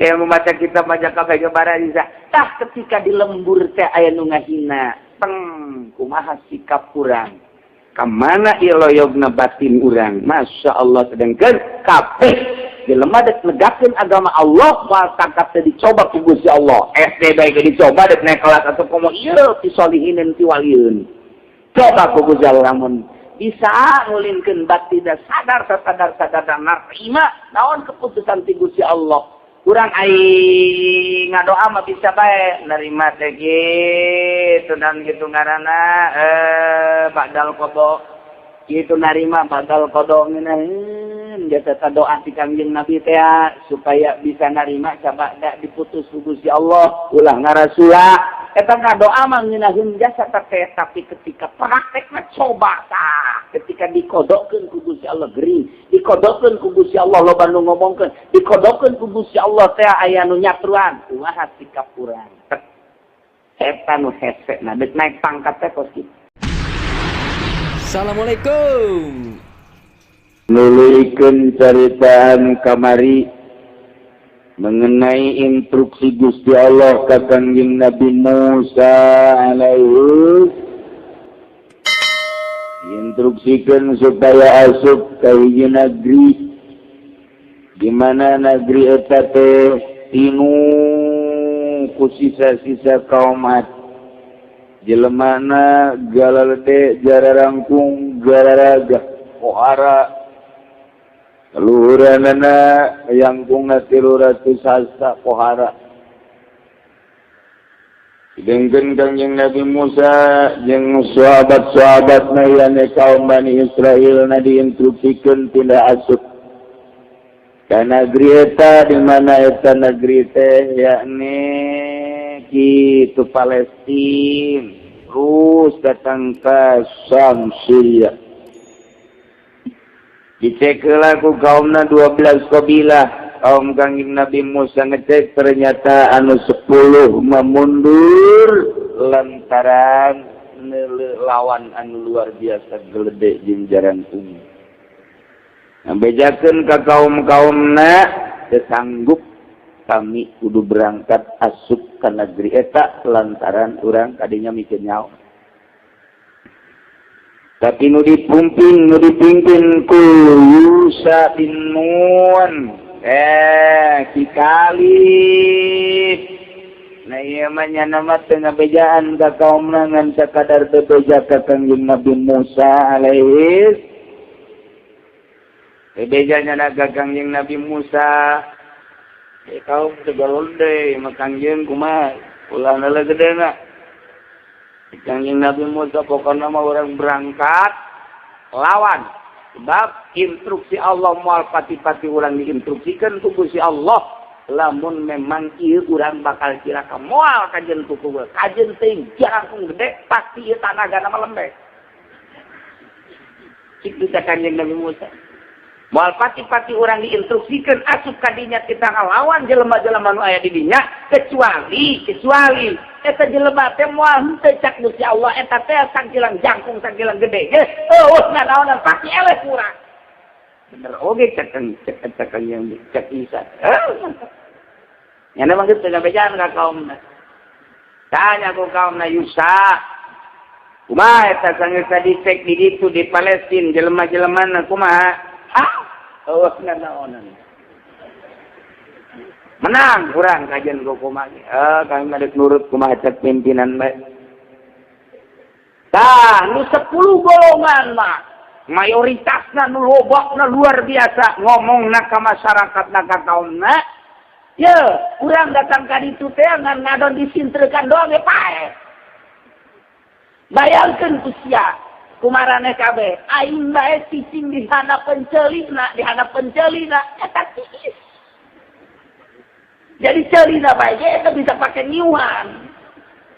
Yang membaca kitab baca kabeh bara bisa. Tah, ketika di lembur teh aya nu ngahina, teng kumaha sikap urang? Kamana ieu loyogna batin urang? Masya Allah, sedangkan kabeh jelema dek negakeun agama Allah moal tangkap teh dicoba ku Gusti Allah. SD bae ge dicoba, dek naik kelas atau komo ieu ti solihin, ti walieun. Coba ku Gusti Allah lamun bisa ngulinkeun batin, sadar sadar sadar dan narima naon keputusan ti Gusti Allah. Kurang ai ngadoa mah bisa bae nerima teh gitu dan gitu ngaranna ba'dal qada gitu, narima ba'dal qada ngeunaheun jasa doa ti Kangjeng Nabi teh supaya bisa narima sabada diputus ku Gusti Allah, ulah ngarasula. Eta ngadoa mah ngeunaheun jasa teh, tapi ketika praktekna coba tah, ketika dikodokeun ku Gusti Allah gering, dikodokeun ku Gusti Allah loba nu ngomongkeun, dikodokeun ku Gusti Allah teh aya nu nyatruan, kumaha sikap urang? Eta nu hese. Nah, dek naik pangkat teh kos kitu. Assalamualaikum. Nuluykeun caritaan kamari mengenai instruksi Gusti Allah ka Kangjeng Nabi Musa alaihi, instruksikan supaya asup ke hiji negeri, di mana negeri eta teh tinu ku sisa-sisa kaum Ad, jelemana galalede, jararangkung, gararaga, pohara luhuranana yangkungna 300 hasta pohara. Sedangkan Kangjeng Nabi Musa jeung sahabat-sahabatna yakni kaum Bani Israel na diinstruksikeun pindah asup ka negeri eta, di mana eta negeri teh yakni kitu Palestina, terus datang ke Sam, Syria. Dicek heula ku kaumna 12 kabilah kaum Kangjeng Nabi Musa ngecek, ternyata anu 10 memundur lantaran lawan anu luar biasa gelede jeung jarangkung. Bejakeun ka kaum-kaumna, teu sanggup kami, kudu berangkat asup ke negeri eta lantaran urang kadinya mikir nyawa. Tapi nu dipimpin, nu dipimpin ku Yusa bin Nun, si Kalib. Nah, ieu mah nyana mah teu ngabejaan ka kaumna, ngan sakadar bebeja ka Kangjeng Nabi Musa alaihi. Bebeja nyana ka Kangjeng Nabi Musa, kaum tegalon deui mah Kangjeng kumaha ulah nala gedena. Kangjeng Nabi Musa, pokoknya mah orang berangkat lawan, sebab instruksi Allah moal pati-pati urang diinstruksikan ku Gusti Allah lamun memang ieu urang bakal cilaka. Moal kajen kuku kajen teuing jangkung gede, pasti ieu tanagana mah lembek. Cik bisa Kanjeng Nabi Musa, moal pati-pati urang diinstruksikan asup kadinya, kita ngalawan jelema-jelema nu aya di dinya, kecuali kecuali eta jelema teh moal henteu cak Gusti Allah eta teh sakilang jangkung, sakilang gede ge eueuh nanaonan, pasti eleh kurang. Bener oge cek cek cek yang cek Isa. Nya mah kitu ngabejaan ka kaumna. Tanya ku kaumna, Yusa, kumaha eta sanggeus dicek di ditu di Palestina jelema-jelemana kumaha? Ah, eueuh nanaonan, menang kurang kajian ku kumaha. Eh, kami mah dek nurut kumaha cek pimpinan bae. Tah, nu 10 golongan mah mayoritasna nu lobakna luar biasa ngomongna ka masyarakatna, ka kaumna, ye urang datang ka ditu teh ngan ngadon disintrekan doang ge paeh. Bayangkeun usia kumarane kabeh, aing bae cicing di handapeun ceulina, di handapeun ceulina eta tiis. Jadi ceulina bae ge eta bisa pakai nyiuhan,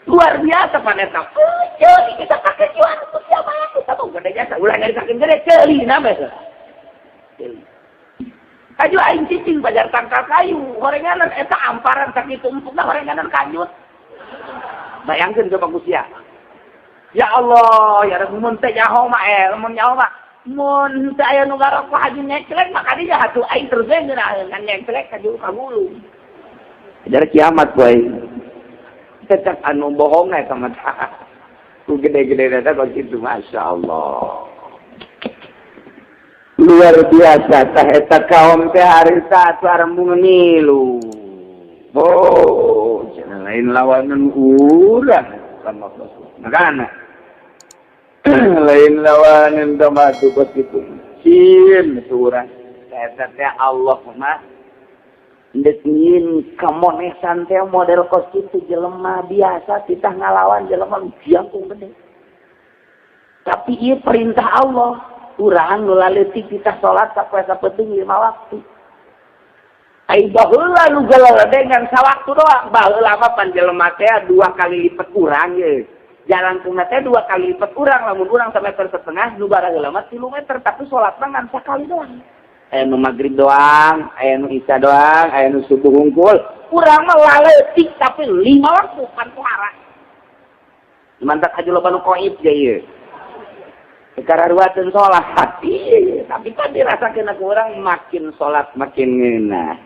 luar biasa pan eta. Oh, ceuli bisa pakai nyiuhan, usia mah kita mah gede jasa ulah nyaritakeun gede ceulina bae. Ceuli Kaju aing cicing pajar tangkal kayu, horenganan eta amparan sakitu empukna, horenganan kanjut. Bayangkeun coba ku sia. Ya Allah, ya Rabbi, mun teh nyaho mah mun nyaho mah mun teu aya nu ngarokok haji nyeklek mah kadinya atuh aing terus we ngeunaheun kan nyeklek kaju ka gulung. Ajar kiamat boy. Tetap anu bohong eta mah. Ku gede-gede eta kok kitu, Masya Allah. Luar biasa tah eta kaum teh harita atuh arembung ngilu. Oh, cenah lain lawanan urang sama makana. Lain lawanan mah tuh bos kitu. Sieun urang. Eta teh Allah mah ndek nyieun kamonesan teh model kos kitu, jelema biasa kita ngalawan jelema jangkung gede. Tapi ieu perintah Allah, urang nu laleutik kita salat sapoe sapenting lima waktu. Ai baheula nu dengan sawaktu doang. Baheula mah pan jelema teh dua kali lipat urang ye. Jalan teh dua kali lipat urang, lamun urang sameter setengah, nu baraheula mah 3 meter, tapi salat mah ngan sakali doang. Aya nu maghrib doang, aya nu isya doang, aya nu subuh hungkul. Urang mah laletik tapi lima waktu pan pohara. Mantak aja loba nu koib ge ieu. Kararuateun salat hati, tapi kan dirasakeun ku urang makin salat makin ngeunah.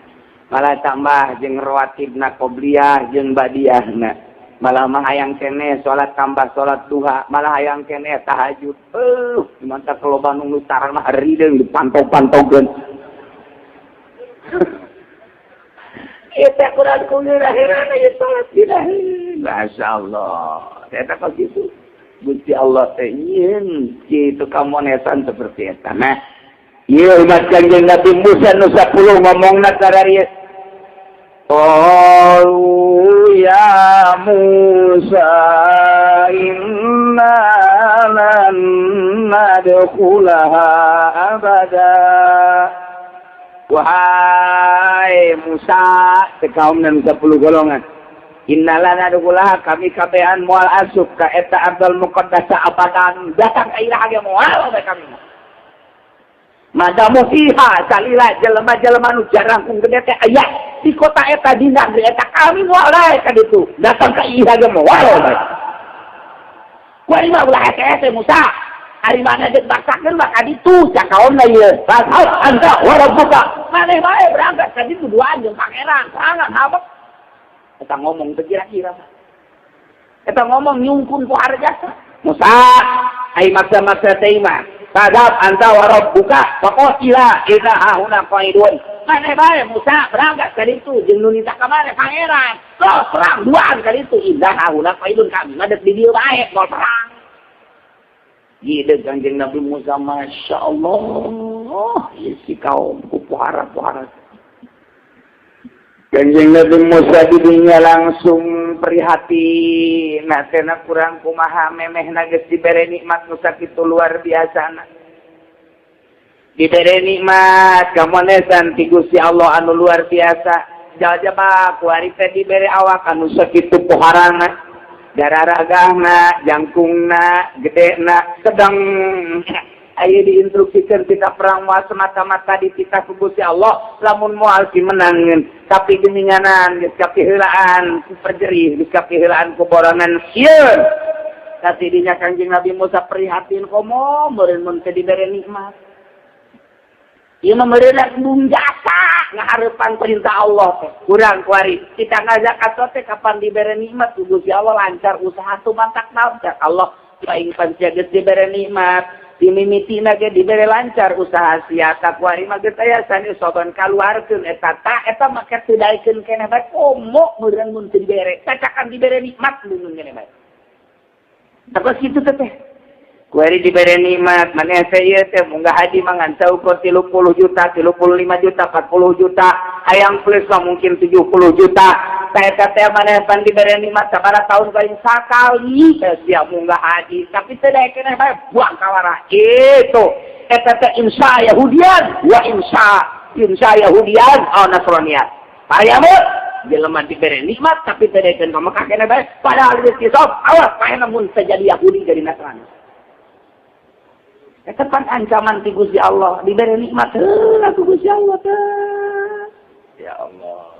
Malah tambah jeung rawatibna qobliyah jeung badiahna. Malah mah hayang keneh salat tambah salat duha, malah hayang keneh tahajud. Mantap loba nu tarang mah harideung dipantau-pantaukeun. Ieu teh kurang ku ngeunah ieu salat dina. Masyaallah. Eta kok kitu. Gusti Allah teh nyieun kitu kamonesan seperti eta. Nah, ieu umat Kanjeng Nabi Musa nu 10 ngomongna kararieu. Qalu ya Musa inna lan nadkhulaha abada. Wahai Musa, kaum nu 10 golongan. Inna lan nadkhulaha, kami kabehan moal asup ka eta Ardul Muqaddasa abadan, datang ka iraha ge moal bae kami. Madamu fiha salila jelema-jelema nu jarangkung gede teh aya di kota eta, di negeri eta, kami moal daek ka ditu, datang ka iraha ge moal bae. Kuari mah ulah hese-hese Musa, ari mana deuk baksakeun mah ka ditu cak kaomna ieu. Fadhhab anta wa rabbuka, maneh bae berangkat ka ditu duaan jeung pangeran, sangat habek. Eta ngomong teu kira-kira. Eta ngomong nyungkun pohara jasa. Musa, ai maksa-maksa teh mah. Fadhhab anta wa rabbuka faqatila inna hahuna qaidun. Maneh bae Musa berangkat ka ditu jeung nu nita ka maneh pangeran. Terus perang duaan ka ditu, inna hahuna qaidun, kami mah deuk di dieu bae moal perang. Gede Kanjeng Nabi Musa, Masya Allah, ieu si kaum ku pohara-pohara. Kanjeng Nabi Musa didinya langsung prihatin. Nah, tena kurang kumaha memehna geus dibere nikmat nu sakitu luar biasana. Dibere nikmat kamonesan ti Gusti Allah anu luar biasa. Jajaba kuari teh dibere awak anu sakitu poharana, dararagahna, jangkungna, gedena, sedang ayo diinstruksikan kita perang moal semata-mata dititah ku Gusti Allah, lamun moal dimenangin, tapi geninganan geus kapiheulaan ku perjerih, geus kapiheulaan ku borongan sieun. Tapi dinya Kanjeng Nabi Musa prihatin komo meureun mun teu dibere nikmat. Ieu mah meureun bung jasa ngahareupan perintah Allah teh. Kurang kuari kita ngazakat teh kapan dibere nikmat ku Gusti Allah lancar usaha tuh mantak naon cak Allah aing pan sia geus dibere nikmat dimimitina ge dibere lancar usaha sia tak kuari mah geus aya sani soban kaluarkeun eta ta eta make teu daekeun keneh bae komo meureun mun teu dibere cacakan dibere nikmat mun keneh bae. Tapi kitu teh kuari dibere nikmat maneh teh ieu teh munggah haji mah ngan saukur 30 juta, 35 juta, 40 juta, hayang plus mah mungkin 70 juta. Eta teh maneh pan dibere nikmat sabaraha tahun paling sakali teh sia munggah haji tapi teu daekeun bae buang kawara. Itu eta teh insya Yahudian wa insya insya Yahudian au Nasranian. Pariamut jelema dibere nikmat tapi teu daekeun ka Mekah keneh bae, padahal geus kisop awas paehna mun teu jadi Yahudi jadi Nasrani. Eta pan ancaman ti Gusti Allah dibere nikmat heula ku Gusti Allah teh. Ya Allah.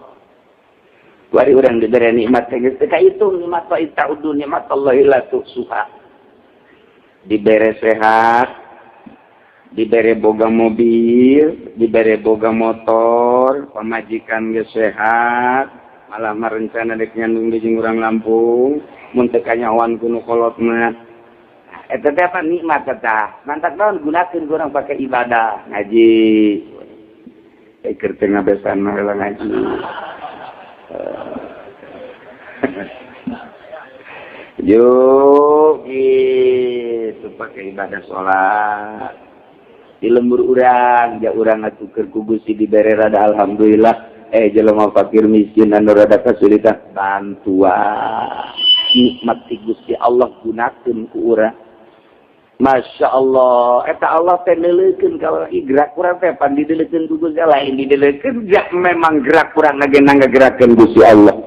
Kuari urang dibere nikmat teh geus teu kahitung nikmat wa ta'udu nikmat Allah la tuhsuha. Dibere sehat, dibere boga mobil, dibere boga motor, pamajikan geus sehat, Malah mah rencana dek nyandung di jeung urang Lampung, mun teu kanyahoan ku nu kolot mah. Eta teh apa nikmat eta. Mantak naon gunakeun urang pake ibadah, ngaji. Keur teu ngabesan mah heula ngaji. Yuk, gitu pakai ibadah sholat di lembur urang, ja urang atuh keur ku Gusti dibere rada alhamdulillah. Jelema fakir miskin anu rada kesulitan bantuan nikmat ti Gusti Allah gunakeun ku urang. Masya Allah, eta Allah teh neuleukeun ka urang, gerak urang teh pan dideleukeun ku Gusti Allah, lain dideleukeun ja memang gerak urang ngagena ngagerakeun Gusti Allah.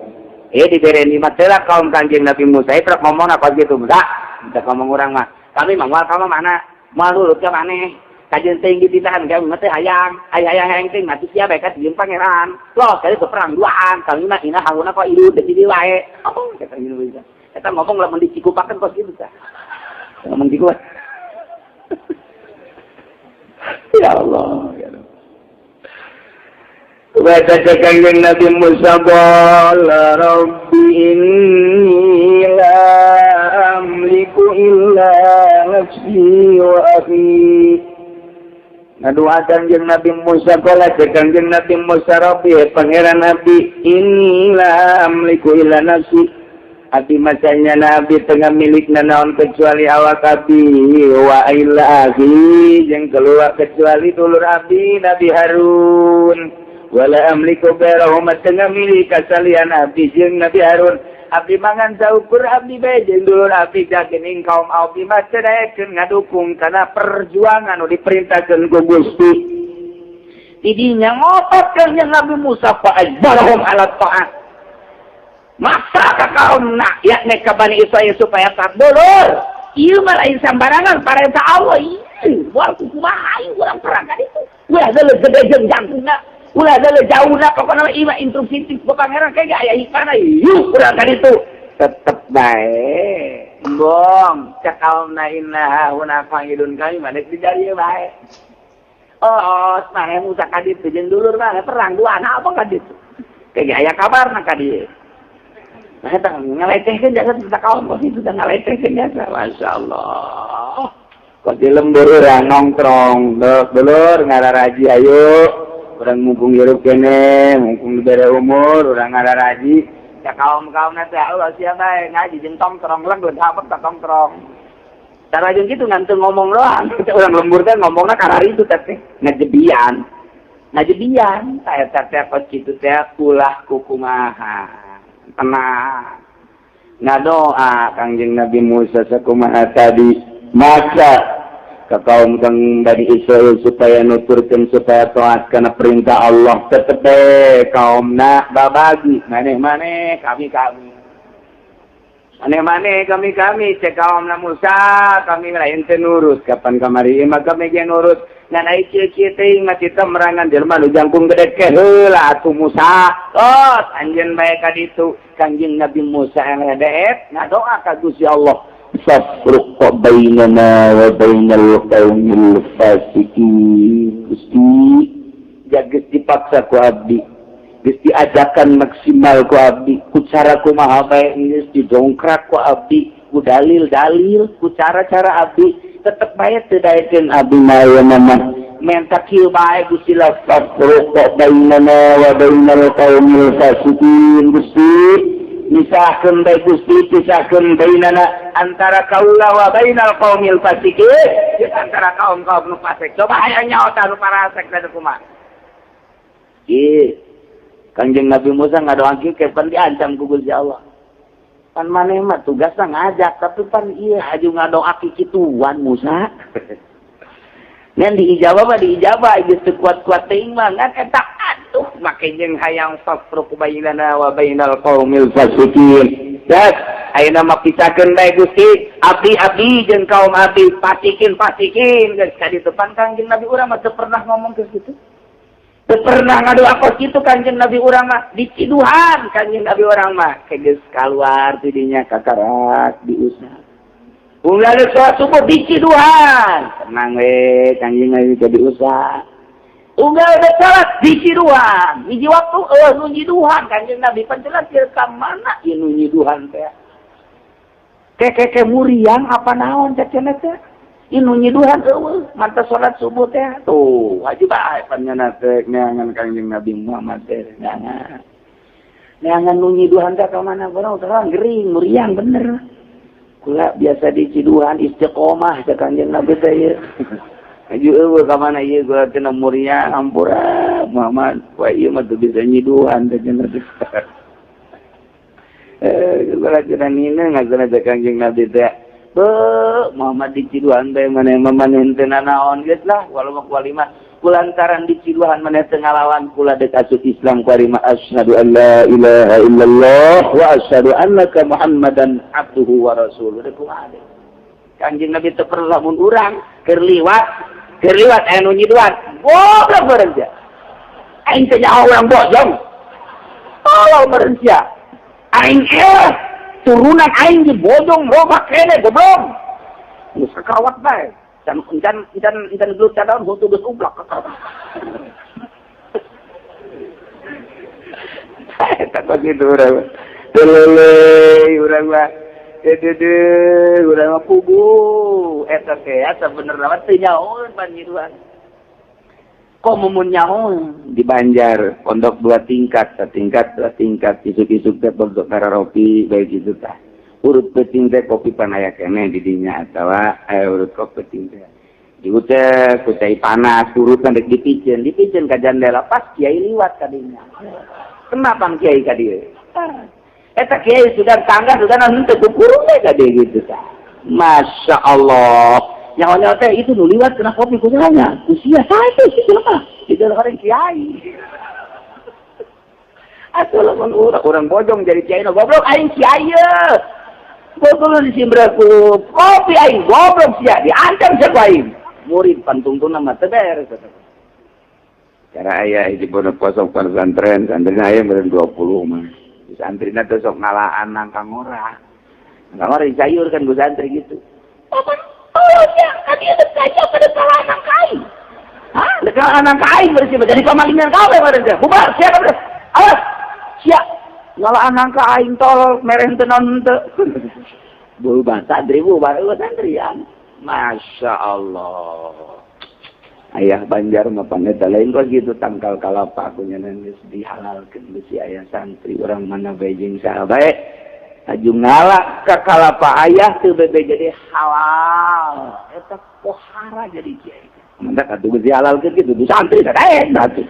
Dibere nikmat teh kaum Kanjeng Nabi Musa itu ngomong apa gitu, Musa? Kita ngomong urang mah. Kami mah moal ka mana? Moal nurut ka maneh. Kajian tinggi ditahan kami mah teh hayang, hayang hayang teh mati sia bae ka jeung pangeran. Loh, kali perang duaan, kami mah ina hauna kok ieu deui di wae. Oh, kata gitu bisa. Eta ngomong lamun dicikupakeun kos kitu tah. Ngomong dikuat. Ya Allah, ya Allah. Baca Kanjeng Nabi Musa qala rabbi inni la amliku illa nafsi wa akhi. Ngadoa Kanjeng Nabi Musa qala Kanjeng Nabi Musa rabbi pangeran Nabi inni la amliku illa nafsi. Abi masanya Nabi tengah milik nanaon kecuali awak abi wa illa akhi jeung keluar kecuali dulur abi Nabi Harun. Wala amliku ghairahum tengah milik kasalian abdi jeung Nabi Harun. Abdi mangan saukur abdi bae jeung dulur abdi geuning kaum abdi mah teu daekeun ngadukung kana perjuangan nu diperintahkeun ku Gusti. Tidinya ngotot kanjeng Nabi Musa fa ajbarahum ala ta'at. Maksa ka kaum na yakni ka Bani Israil supaya taat dulur. Ieu mah lain sambarangan parentah Allah ieu. Moal kumaha ieu urang perang ka ditu. Ulah deuleu gede jeung jangkungna. Ulah deuleu jauhna pokona mah ieu mah instruksi ti pangeran kayak aya hikmahna yuk urang ka ditu. Tetep bae. Embong cek kaumna inna huna qaidun kami mah dek dijari bae. Oh, maneh Musa ka ditu jeung dulur maneh perang duana apa ka ditu. Kayak aya kabarna ka dieu. Nah, eta ngalecehkeun jasa teh kaum kok itu teh ngalecehkeun jasa. Masya Allah. Kok di lembur urang nongkrong, dulur ngararaji ayo. Urang mumpung hirup kene, mumpung dibere umur, urang ngararaji. Ya kaum-kaumna teh Allah sia bae ngaji jeung tongkrong leg dapet ka tongkrong. Cara jeung kitu ngan teu ngomong doang. Urang lembur teh ngomongna kararitu teh ngajebian. Ngajebian eta teh kos kitu teh ulah kukumaha. Tenang. Ngadoa Kangjeng Nabi Musa sakumaha tadi maka ke kaum kang Bani Israil supaya nuturkeun supaya taat kana perintah Allah tetep kaumna babagi maneh-maneh kami-kami maneh-maneh kami-kami cek kaumna Musa kami lain teu nurut kapan kamari mah kami ge nurut ngan ai kieu-kieu teuing mah kita merangan jelema nu jangkung gede ke heula atuh Musa tos anjeun bae ka ditu Kangjeng Nabi Musa yang redeet ngadoa ka Gusti Allah fafruq bainana wa bainal qaumil fasiqin. Gusti jageus dipaksa ku abdi, geus diajakan maksimal ku abdi, ku cara kumaha bae geus didongkrak ku abdi, ku dalil-dalil, ku cara-cara abdi tetep bae teu daekeun abdi mah mah menta kieu bae Gusti la fafruq bainana wa bainal qaumil fasiqin. Gusti misahkeun bae Gusti pisahkeun bainana antara kaula wa bainal qaumil fasiqin jeung antara kaum-kaum nu fasik. Coba hayang nyaho tah nu parasek teh kumaha. Ieu Kangjeng Nabi Musa ngadoa kieu kepan diancam ku Gusti Allah. Pan maneh mah tugasna ngajak tapi pan ieu haju ngadoa kikituan Musa. Ngan diijabah mah diijabah geus teu kuat-kuat teuing mah ngan eta aduh make jeung hayang fafruq bainana wa bainal qaumil fasiqin. Das ayeuna mah pisahkeun bae Gusti abdi-abdi jeung kaum abdi fasikin fasikin geus ka ditu pan Kangjeng Nabi urang mah teu pernah ngomong geus kitu. Teu pernah ngadoa kos kitu Kangjeng Nabi urang mah diciduhan Kangjeng Nabi urang mah geus kaluar ti dinya kakarak diusap. Ulah sholat subuh diciduhan. Tenang we Kangjeng Nabi teh diusap. Unggal dek salat diciduhan. Hiji waktu eueuh nu nyiduhan Kanjeng Nabi pan jelas ieu ka mana ieu nu nyiduhan teh. Keke muriang apa naon cek cenah teh. Ieu nu nyiduhan eueuh mantap salat subuh teh. Tuh, haji bae panjana teh neangan Kanjeng Nabi Muhammad teh neangan. Neangan nu nyiduhan teh ka mana barang terang gering muriang bener. Kula biasa diciduhan istiqomah cek Kanjeng Nabi teh ieu. Haji eueuh ka mana ieu gua teh muriang ampura Muhammad wa ieu mah teu bisa nyiduhan teh cenah teh. Kula cenah nina ngazana cek Kanjeng Nabi teh. Beuh Muhammad diciduhan teh maneh mah maneh teu nanaon geus lah walau mah kualima kulantaran diciduhan maneh teu ngalawan kula deuk asup Islam kualima asyhadu an la ilaha illallah wa asyhadu annaka Muhammadan abduhu wa rasuluh. Deuk kumaha deui. Kanjeng Nabi teu perlu lamun urang keur liwat aya nu nyiduhan goblok meureun sia. Aing teh nyaho urang bojong. Tolol meureun sia. Aing turunan aing di bojong loba kene goblok. Geus kakawat bae. Can can can can gelut cadaun huntu geus ublak kakawat. Eta kok kitu urang. Telele urang mah. Deudeuh urang mah pugu. Eta teh sabenerna mah teu nyahoeun panyiduhan. Kok mumun nyahoeun di Banjar pondok 2 tingkat, satingkat 2 tingkat isuk-isuk teh pondok kararopi bae kitu tah. Urut peuting teh kopi pan aya keneh di dinya atawa urut kopi peuting teh. Diutek ku cai panas urutan rek dipiceun, dipiceun ka jandela pas kiai liwat ka dinya. Kenapa kiai ka dieu? Eta kiai sudah tangga sudah henteu kukurung we ka dieu gitu tah. Masya Allah. Nyawa-nyawa teh itu nu liwat kena kopi kunyanya. Usia saya sih jelema. Itu orang kiai. Atuh lamun urang bojong jadi kiai nu goblok aing kiai ye. Goblok disimbra ku kopi aing goblok sia diancam sia ku aing. Murid pantungtungna mah teu beres. Cara aya hiji pondok kosong pesantren, santrina aya meureun 20 mah. Santrina teh sok ngalaan nangka ngora. Nangka ngora dicayur kan ku santri gitu. Oh ya, kan dia dekat pada kalah nangka aing. Hah? Dekat nangka aing berarti jadi pamalingan kabeh meureun teh. Bubar sia kabeh. Awas. Sia ngalaan nangka aing tolol mereh teu naon teu. Bubar santri bubar eueuh santrian. Masya Allah. Ayah Banjar mah paneta lain kok gitu tangkal kalapa aku nya geus dihalalkeun besi ayah santri urang mana bae jeung saha bae. Aju ngala ka kalapa ayah teu bebe jadi halal. Eta pohara jadi kiai. Mantak atuh geus dihalalkeun kitu du santri teh daek atuh.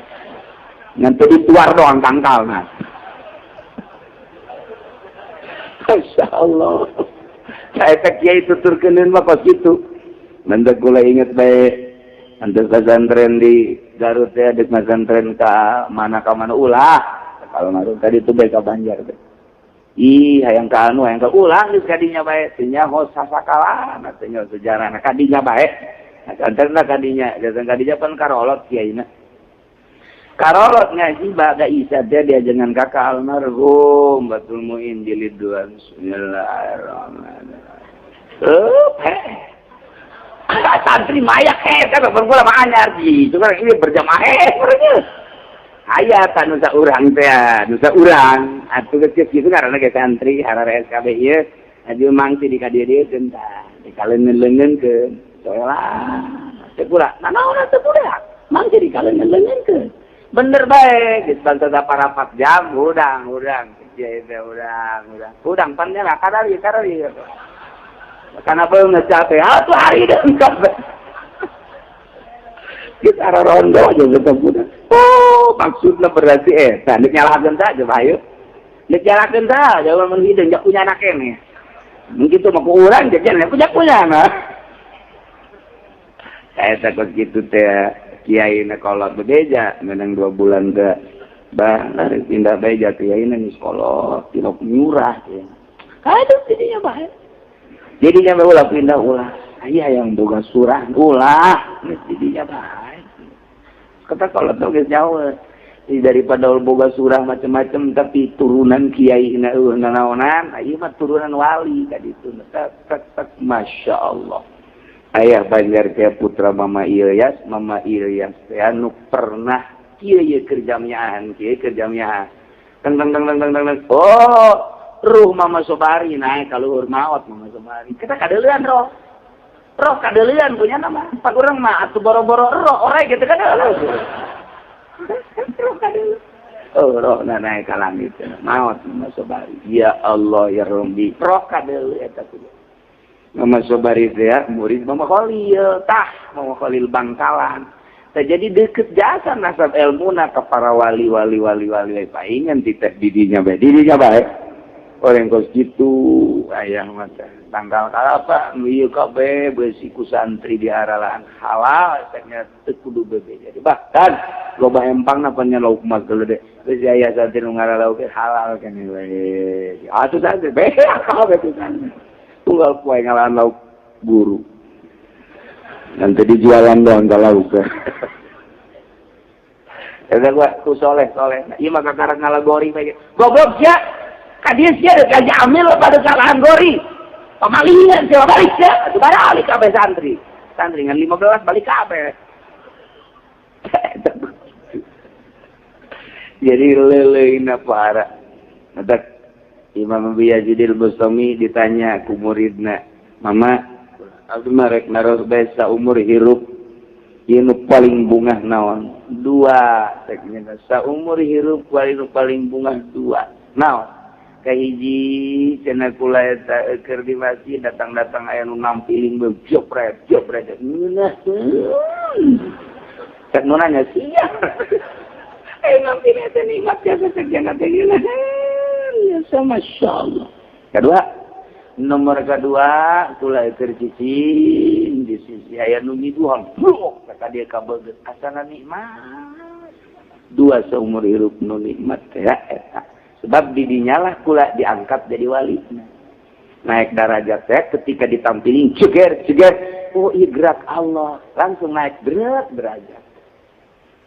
Ngan teu dituar doang tangkalna. Masya Allah. Saya teh kiai tuturkeun mah kos kitu. Mantak kula inget bae untuk pesantren di Garut ya, dek pesantren ka mana ulah. Kalau ngaruh tadi itu bae ka Banjar teh. Ih, hayang ka anu, hayang ka ulah geus kadinya bae. Teu nyaho sasakalana, teu nyaho sejarahna kadinya bae. Pesantrenna kadinya, datang kadinya pan karolot kiaina. Karolot ngaji ba'da Isya teh diajengan kakak almarhum Batul Muin jilid 2. Bismillahirrahmanirrahim. Heh. Santri mayak kan bermula mah anyar gitu kan ini berjamaah mereka. Aya ta nu saurang teh, nu saurang atuh geus kitu ngaranna ge santri harare SKB ieu aju mangsi di ka dieu dieu tah dikaleungeun-leungeunkeun. Soelah teu pula nanaon teu pula mangsi dikaleungeun-leungeunkeun. Bener bae geus bangsa saparapat jam hudang hudang kieu teh hudang hudang. Hudang pan nya kadari kadari. Karena beungeut capek, atuh hari dengkap. Kita rondo aja tetep udah. Oh, maksudnya berarti eta nek nyalahkeun saja bae. Nek nyalahkeun saja mun hideung jak punya anak kene. Mungkin tuh mah ku urang jajan punya punya nah. Saya takut gitu teh kiai na kolot bebeja menang 2 bulan ke bah pindah beja kiai na geus kolot tilok nyurah ya. Aduh jadinya bae. Jadinya bae ulah pindah ulah. Aya yang boga surah ulah jadinya bae. Kata kolot tuh geus jauh. Daripada boga surah macam-macam tapi turunan kiai na eueuh nanaonan, ieu mah turunan wali ka ditu. Tek tek tek masya Allah. Ayah Banjar teh putra Mama Ilyas. Mama Ilyas teh anu pernah kieu ieu keur jamiahan, kieu keur jamiahan. Teng teng teng teng teng teng. Oh, ruh Mama Sobari naik ka luhur, maot Mama Sobari. Kita kadeulean roh. Roh kadeulean punya nama. Pak urang mah atuh boro-boro roh orai gitu kan. Roh kadeulean. Oh, roh na naik ka langit. Maot Mama Sobari. Ya Allah ya Rabbi. Roh kadeuleun eta kudu. Mama Sobari teh ya, murid Mama Khalil. Tah, Mama Khalil Bangkalan. Tah, jadi deket jasa nasab ilmuna ke para wali wali wali wali paingan ti teh didinya bae. Didinya bae. Orang kos gitu ayah mah teh. Tanggal kalapa nu ieu kabeh beusi ku santri diaralan halal nya teu kudu bebe. Jadi bahkan loba empangna pan nya lauk mah gede. Geus aya santri nu ngaralauk halal keneh we. Atuh santri be kabeh ku santri. Tunggal poe ngalaan lauk guru. Nanti dijualan doang ke lauk. Eta gua ku soleh soleh. Ieu mah kakara ngalagori bae. Goblok sia. Ka dieu sia deuk amil pada kesalahan gori. Pamalingan sia balik sia. Atuh balik kabeh santri. Santri ngan 15 balik kabeh. Jadi leuleuna para. Matak Imam Abi Yazid al-Bustami ditanya ku muridna, "Mama, abdi mah rek naros bae saumur hirup ieu nu paling bungah naon?" Dua, cek nya saumur hirup paling bungah dua. Naon? Kahiji cenah kula eta keur di masjid datang-datang aya nu nampiling jopret jopret. Ngeunah. Cek nu nanya sia. Aya nampiling teh nikmat jasa cek jangan teh ngeunah. Ya, Masya Allah. Kedua, nomor kedua, kula keur cicing di sisi aya nu nyiduhan, blok kata dia kabeget asana nikmat. Dua seumur hirup nu nikmat ya eta. Sebab didinyalah kula diangkat jadi wali. Naik derajat teh ketika ditampilin ceger ceger, oh iya gerak Allah, langsung naik berat derajat.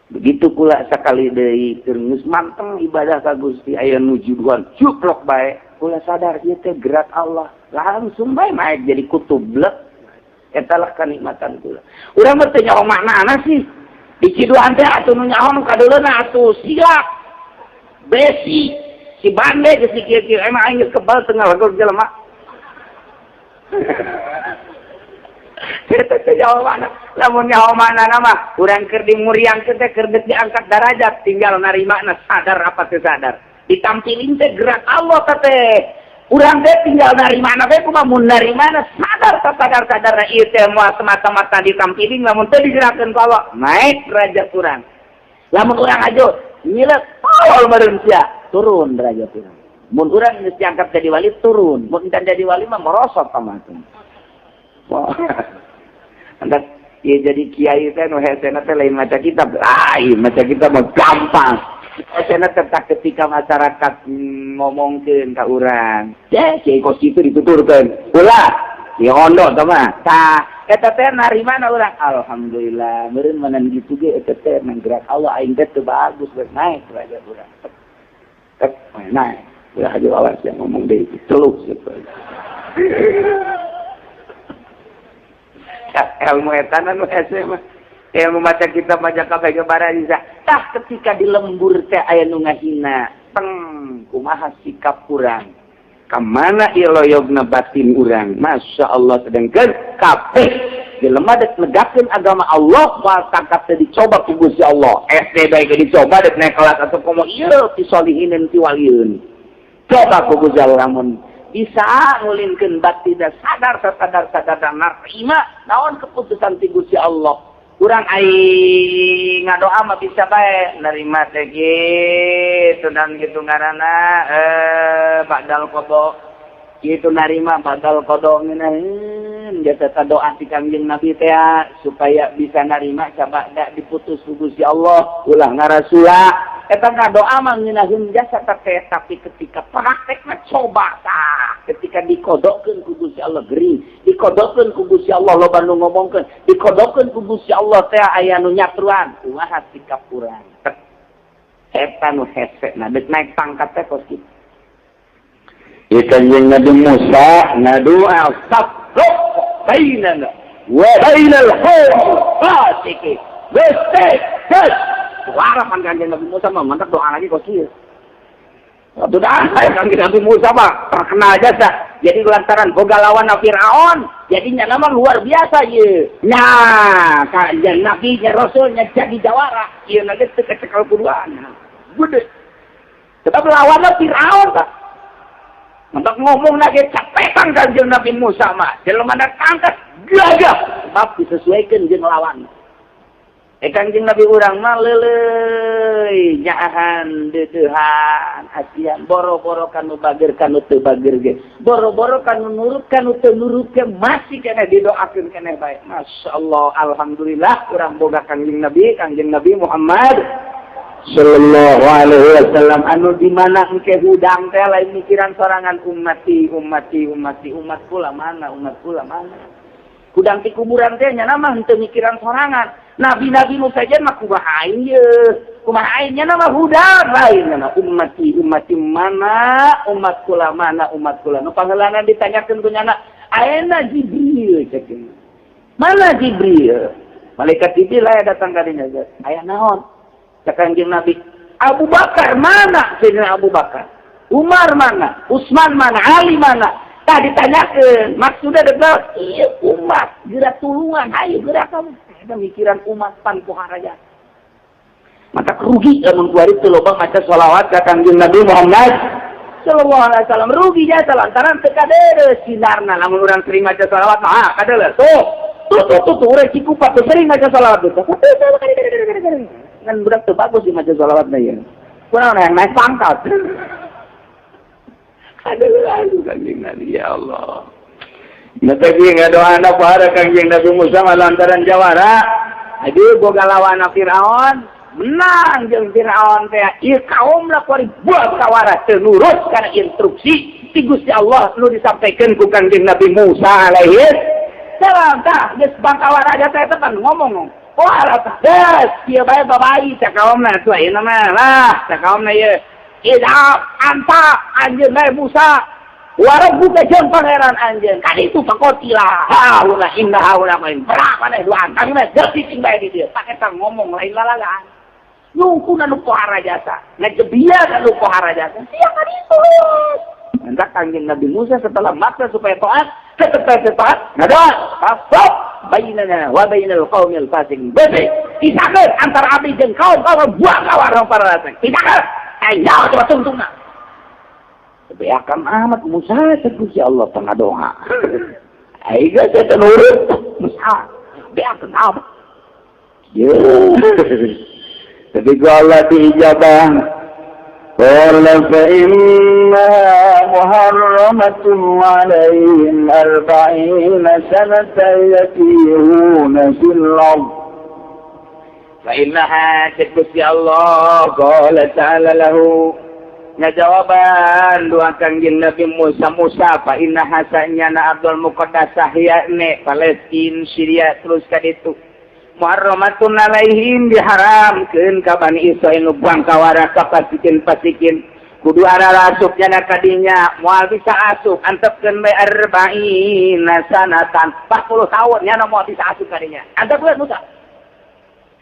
Begitu kula sakali deui keur geus manteng ibadah ka Gusti aya nu juduhan cuplok bae, kula sadar ieu teh gerak Allah, langsung bae naik jadi kutub blek. Eta lah kanikmatan kula. Urang mah teu nyaho maknana sih. Di ciduhan teh atuh nu nyaho nu kadeuleuna atuh silap. Besi si bande geus si kieu-kieu emang aing geus kebal teu ngalagor jelema. Eta teh nyaho mana? Lamun nyaho mana nama urang keur dimuriangkeun teh keur deuk diangkat darajat tinggal narimana sadar apa teu sadar. Ditampilin teh gerak Allah teh. Urang teh tinggal narimana bae kumaha mun narimana sadar teu sadar sadarna ieu teh moal semata-mata ditampilin lamun teu digerakkeun ku Allah naik derajat urang. Lamun urang aja nyilek tolol meureun sia turun derajat urang. Mun urang geus diangkat jadi wali turun, mun encan jadi wali mah merosot ka mah. Wah. Antak ya jadi kiai teh nu hesena teh lain maca kitab. Lain maca kitab mah gampang. Hesena tetap ketika masyarakat ngomongkeun ka urang. Ya kiai kos kitu dituturkeun. Ulah, kiai hondo tah mah. Tah, eta teh narimana urang? Alhamdulillah, meureun manan kitu ge eta teh nang gerak Allah aing teh teu bagus geus naik derajat urang. Tek naik. Ulah aja awas yang ngomong deui celuk gitu. Ilmu etana nu hese mah. Ilmu maca kitab maca kabeh bara bisa. Tah ketika di lembur teh aya nu ngahina, teng kumaha sikap urang. Ka mana ieu loyogna batin urang? Masya Allah sedengkeun kabeh jelema dek negakeun agama Allah moal tangkap teh dicoba ku Gusti Allah. SD bae ge dicoba dek naik kelas atau komo ieu ti solihinin ti walieun. Coba ku Gusti Allah lamun bisa ngulinkeun batin sadar sadar sadar narima naon keputusan ti Gusti Allah. Urang aing ngadoa mah bisa bae nerima teh kitu dan kitu ngaranna badal qada kitu narima badal qada ngeunaheun jasa doa ti Kangjeng Nabi teh supaya bisa narima sabada diputus ku Gusti Allah ulah ngarasula. Eta ngadoa mah ngeunaheun jasa teh tapi ketika praktekna coba tah ketika dikodokeun ku Gusti Allah gering dikodokeun ku Gusti Allah loba nu ngomongkeun dikodokeun ku Gusti Allah teh aya nu nyatruan kumaha sikap urang eta nu hese na deuk naik pangkat teh kos kitu. Ieu Kanjeng Nabi Musa ngadoa sabuk bainana Wa bainal qawmi fasiqin. Geus geus. Suara pan Kanjeng Nabi Musa mah mantap doa lagi kok kieu. Waktu dah Kanjeng Nabi Musa mah terkenal jasa. Jadi lantaran boga lawan Firaun, jadinya nama luar biasa ye. Nah, Kanjeng Nabi nya Rasulnya jadi jawara. Ieu na ge teu kecekel kuduana. Gede. Tetap lawanna Firaun tah. Mantap ngomong lagi capetan Kanjeng Nabi Musa mah. Jelema tangkas gagah sebab disesuaikan jeung lawan. Kanjeng Nabi urang mah leuleuy nyaahan deudeuhan asian boro-boro kanu bager kanu teu bager ge boro-boro kanu nurut kanu teu nurut ge masih keneh didoakeun keneh bae. Masyaallah, alhamdulillah urang boga Kanjeng Nabi Muhammad sallallahu alaihi wasallam anu di mana engke hudang teh lain mikiran sorangan ummati ummati ummati umat kula mana umat kula mana. Hudang ti kuburan teh nya mah henteu mikiran sorangan. Nabi-nabi nu saja mah kumaha aing ye. Kumaha aing nya mah hudang lain nya ummati ummati mana umat kula mana umat kula. Nu pangheulana ditanyakeun ku nyana ayeuna Jibril cek. Mana Jibril? Malaikat Jibril aya datang ka dinya. Aya naon? Cek Kanjeng Nabi, Abu Bakar mana? Sayyidina Abu Bakar. Umar mana? Utsman mana? Ali mana? Tah ditanyakeun, maksudnya adalah iya umat gerak tulungan, ayo gerak kamu. Eta mikiran umat pan pohara. Maka rugi lamun kuari teu loba maca sholawat ka Kanjeng Nabi Muhammad sallallahu alaihi wasallam, rugi jasa lantaran teu kadeuleu sinarna. Lamun urang sering maca sholawat mah kadeuleu. Tuh, tuh tuh tuh, tuh urang Cikupa tuh sering maca sholawat tuh. Ngan budak teu bagus di maca sholawatna ieu. Kurang yang naik pangkat. Aduh, aduh, Kanjeng Nabi, ya Allah. Nah, tapi ngadoa para Kanjeng Nabi Musa lantaran jawara. Aduh, boga lawan Firaun, menang jeung Firaun teh. Ieu kaum lah kuari buat kawara teu nurut kana instruksi ti Gusti Allah nu disampaikan ku Kanjeng Nabi Musa alaihi salam. Tah, geus bangkawara aja teh pan ngomong. Oh, alah tah. Geus, kieu bae babai cak kaumna tuh ayeuna mah lah, cak kaumna ieu. Idhab anta anjeun bae Musa wa rabbuka jeung pangeran anjeun kan itu faqatila haula inna haula qain berapa maneh dua antang mah geus cicing bae di dieu pak eta ngomong lain lalagaan nyungkuna nu pohara jasa ngajebian anu pohara jasa sia kan itu. Maka Kanjeng Nabi Musa setelah maksa supaya taat, tetap taat, ngadoa, fasok bainana wa bainal qaumil fasiqin. Bebe, pisahkeun antara abdi jeung kaum kaum buang kawarang para raseng. Pisahkeun. Ayo coba tungtungna. Tapi akan amat Musa cek ya Allah tengah doa. Ayo saya nurut Musa. Beakan amat. Ya. Tapi ku Allah diijabah. Qala fa innaha muharramatun alaihim arba'ina sanatan yatihuna fil ard. Fa innaha cek Gusti Allah qala ta'ala lahu ngajawaban doa Kanjeng Nabi Musa Musa fa innaha sanyana Abdul Muqaddasah yakni Palestin Syria terus ka ditu muharramatun alaihim diharamkeun ka Bani Israil nu bangkawara ka pasikin-pasikin kudu ararasup nyana kadinya moal bisa asup antepkeun bae arba'ina sanatan 40 tahun nyana moal bisa asup kadinya antepkeun Musa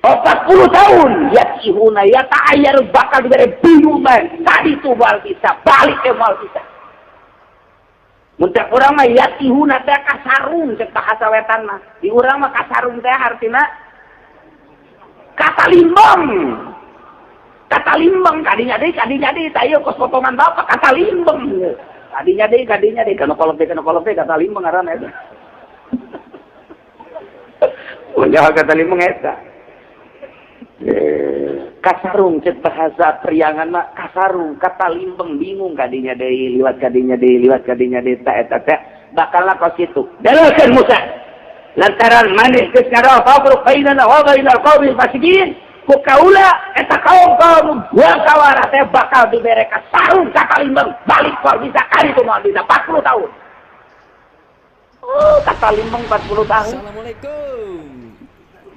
40 tahun yatihuna ya ta'ayyar bakal dibere bingung bae tadi tuh moal bisa balik ke moal bisa. Mun cek urang mah yatihuna teh kasarung cek bahasa wetan mah di urang mah kasarung teh artina kata limbang kadinya deui tayo kos potongan bapak kata limbang kadinya deui kana kolot deui kata limbang ngaranna eta. Ulah kata limbang eta kasarung cek bahasa priangan mah kasarung kata limbang bingung kadinya deui liwat kadinya deui liwat kadinya deui ta eta teh bakal kos kitu dalilkeun Musa lantaran maneh geus ngadawa fafruq bainana wa bainal qaumil fasiqin ku kaula eta kaum-kaum buang kawara teh bakal dibere kasarung ka limbang balik moal bisa kali itu moal bisa 40 tahun. Oh, kata limbang 40 tahun. Assalamualaikum.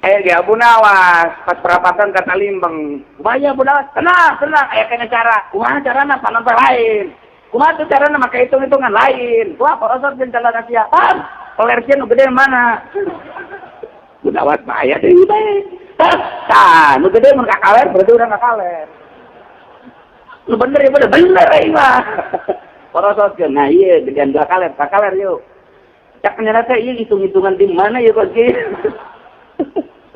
Eh, ya Abu Nawas, pas perapatan kata limbang. Kumaha Abu Nawas? Tenang, tenang, aya kena cara. Kumaha carana panampe lain. Kumaha tuh carana make hitung-hitungan lain. Wah, porosot jeung jalan sia. Paham? Peler sia nu gede mana? Budawat mah aya deui bae. Tah, nu gede mun ka kaler berarti urang ka kaler. Nu bener ya bener, bener ieu mah. Porosotkeun. Nah ieu gedean dua kaler, ka kaler yuk. Cak nyana teh ieu hitung-hitungan di mana ieu kos kieu.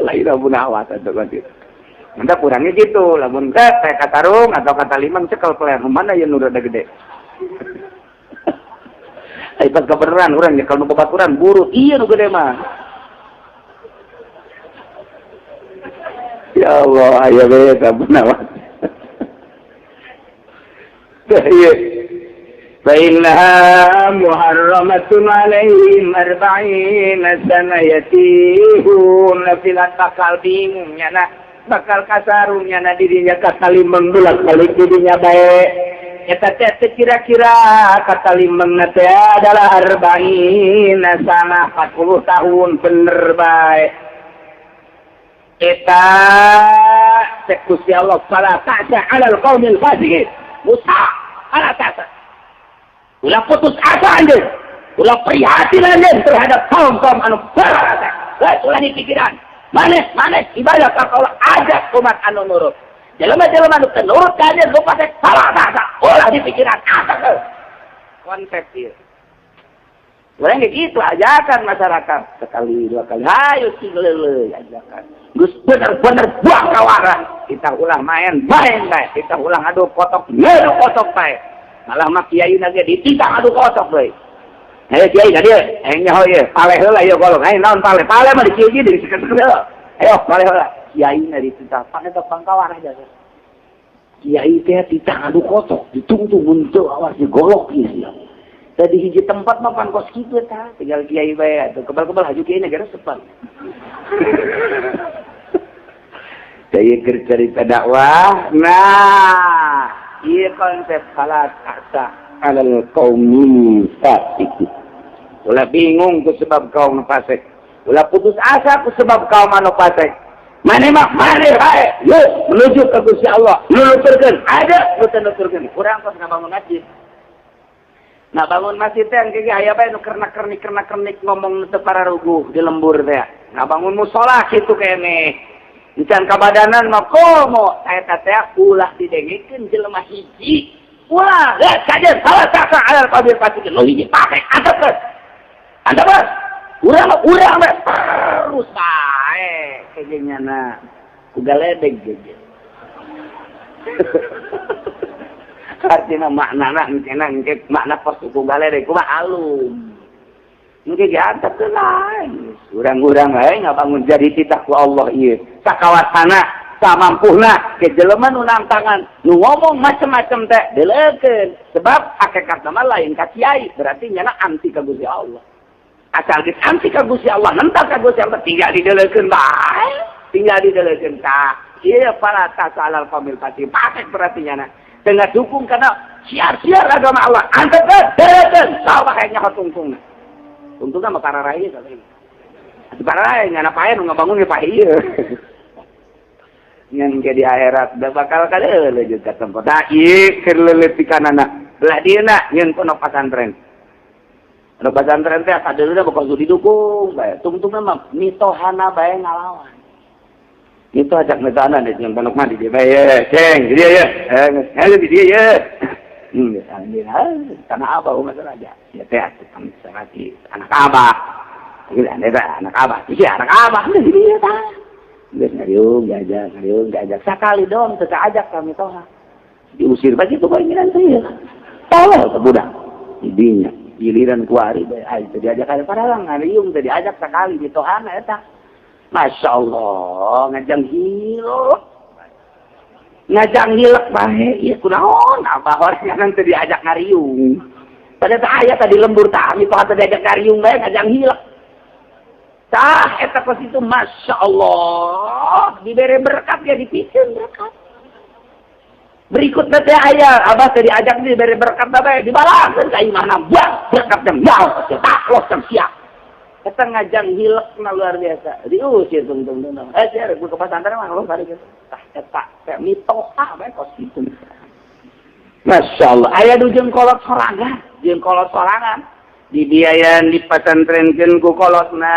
Lain munawat atuh kos kieu. Mantap kurangnya gitu, lamun teh katarung atau kata limang cekel peler mana ieu nu rada gede. Ai pas kebeneran urang nyekel nu babaturan buru ieu nu gede mah. Ya Allah, aya we eta munawat. Tah ieu فإنها محرمة عليهم 40 سنة يتيهون في الأرض bakal bingung nyana bakal kasarung nyana dirinya katalimeng bolak balik dirinya bae eta teh kira-kira katalimeng teh adalah 40 sana 40 tahun bener bae eta cek Gusti Allah fala ta'sa 'alal qaumil fasiqin Musa ala ta'sa ulah putus asa anjeun, ulah prihatin anjeun terhadap kaum-kaum anu fasik. Geus ulah dipikiran. Maneh-maneh ibadah ka Allah ajak umat anu nurut. Jelema-jelema anu teu nurut ka anjeun nu fasik salah asa. Ulah dipikiran asa. Konsep ieu. Urang ge kitu ajakan masyarakat sekali dua kali hayu sing leuleui ajakan. Geus bener-bener buang kawarah. Kita ulah main main bae, kita ulah adu kotok ngadu kotok bae. Malah mah kiai na ge dititah adu kotok deui. Ayo kiai ka dieu, aing nyaho ieu, paleh heula ieu golong. Ayo naon paleh? Paleh mah di kieu di sekeun heula. Ayo paleh heula. Kiai na dititah, pan eta pangkawarah jasa. Kiai teh titah adu kotok, ditungtung mun teu awas digolok ieu sia. Tadi hiji tempat mah pan kos kitu tah, tinggal kiai bae atuh kebal-kebal haju kiai na geus sepan. Saya keur cerita dakwah. Nah, iya konsep fala ta'sa 'alal qaumil fasiqin. Ulah bingung ku sebab kaum fasik. Ulah putus asa ku sebab kaum anu fasik. Maneh mah maneh bae, yuk menuju ka Gusti Allah. Nuturkeun, ada nu teu nuturkeun. Urang kos ngabangun masjid. Nah bangun masjid teh engke ge aya bae nu kernak-kernik ngomong nu teu pararuguh di lembur teh. Ngabangun musala kitu keneh. Encan kabadanan mah komo eta teh ulah didengikeun jelema hiji. Ulah geus kajeun salah saka alal qabil fasikin nu hiji pake antepkeun. Antepkeun. Urang mah urang we terus bae kayaknya ku galedeg geus. Artina maknana engkena engke makna pos ku galedeg kumaha alum. Engke ge antepkeun lain. Urang-urang bae ngabangun jadi titah ku Allah ieu. Sakawasana samampuhna ke jelema nu nangtangan nu ngomong macem-macem teh deleukeun sebab hakikatna mah lain ka kiai berarti nyana anti ka Gusti Allah. Asal geus anti ka Gusti Allah nentang ka Gusti Allah tinggal dideleukeun bae, tinggal dideleukeun tah. Ieu fala ta'alal qaumil fasiq fasik berarti nyana teu dukung kana siar-siar agama Allah antepkeun deleukeun saha bae nyaho tungtungna. Tungtungna mah para rai kabeh. Para rai nyana pae nu ngabangun ge pae ieu. Ngan ke di akhirat da bakal kadeuleu jeung ka tempat. Da ieu keur leuletikanana. Belah dieuna nyeun pondok pesantren. Pondok pesantren teh kadeuleuna bakal didukung bae. Tungtungna mah mitohana bae ngalawan. Itu ajak mitohana di nyeun pondok mah di dieu bae ye, ceng di dieu ye. Eh, di dieu ye. Tanah abah umat raja. Ya teh atuh kami anak abah. Ieu anak abah, ieu anak abah di dieu tah. Geus ngariung diajak sakali doang teu kaajak kami toha. Diusir bae kitu bae ngiran teh. Tolol teh budak. Didinya giliran kuari bae ai teu diajak ka padahal ngariung teu diajak sakali mitohana eta. Masya Allah ngajang hilek. Ngajang hilek bae ieu kunaon abah horengan teu diajak ngariung. Padahal teh aya tadi lembur tah mitoha teu diajak ngariung bae ngajang hilek. Tah eta kos itu Masya Allah diberi berkat ya dipikeun berkat. Berikutnya teh aya abah teh diajak diberi berkat bae dibalaskeun ka imahna buang berkat teh moal tah los teh siap. Eta ngajang hilekna luar biasa. Diusir tungtung tungtung. Eh sia rek ke pesantren mah los bari kitu. Tah eta teh mitoha bae kos kitu. Masya Allah aya nu jeung kolot sorangan, jeung kolot sorangan. Dibiayan dipasantrenkeun ku kolotna,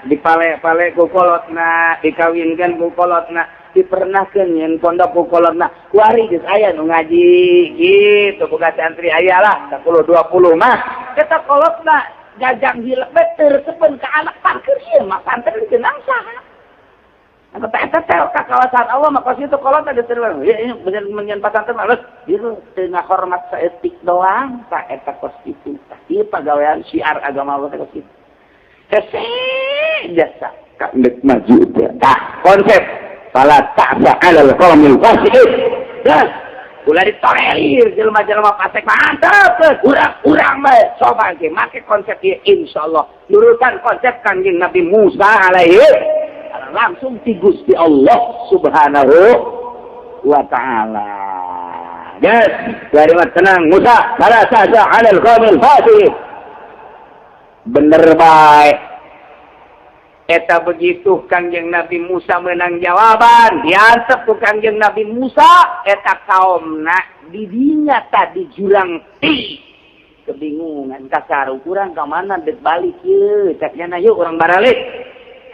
dipale-pale ku kolotna, dikawinkeun ku kolotna, dipernahkeun nyeun pondok ku kolotna. Kuari geus aya nu ngaji gitu, boga santri aya lah 10 20 mah. Eta kolotna jajang hilep teu resepeun ka anak parkir ieu mah santri dikenang saha? Anu eta teh ka kawasan Allah mah kos itu kolot ada teu ya ini bener menyen pasantren mah ieu teu ngahormat saeutik doang tah eta kos kitu. Tah ieu pagawean syiar agama Allah teh kos kitu. Hese jasa ka ndek maju teh. Tah konsep fala ta'sa 'alal qawmil fasiqin. Dah ulah ditolerir jelema-jelema fasik, mantap urang-urang bae coba ge make konsep ieu, insyaallah nurutan konsep Kanjeng Nabi Musa alaihi langsung ti Gusti Allah Subhanahu wa Ta'ala. Yes, dari tenang Musa, fala ta'sa 'alal qawmil fasiqin. Bener baik. Eta begitu Kangjeng Nabi Musa menang jawaban, diantep ku Kangjeng Nabi Musa, eta kaumna didinya tadi jurang ti kebingungan kasar kurang ka mana dek balik ye cek nyana, yuk urang baralik,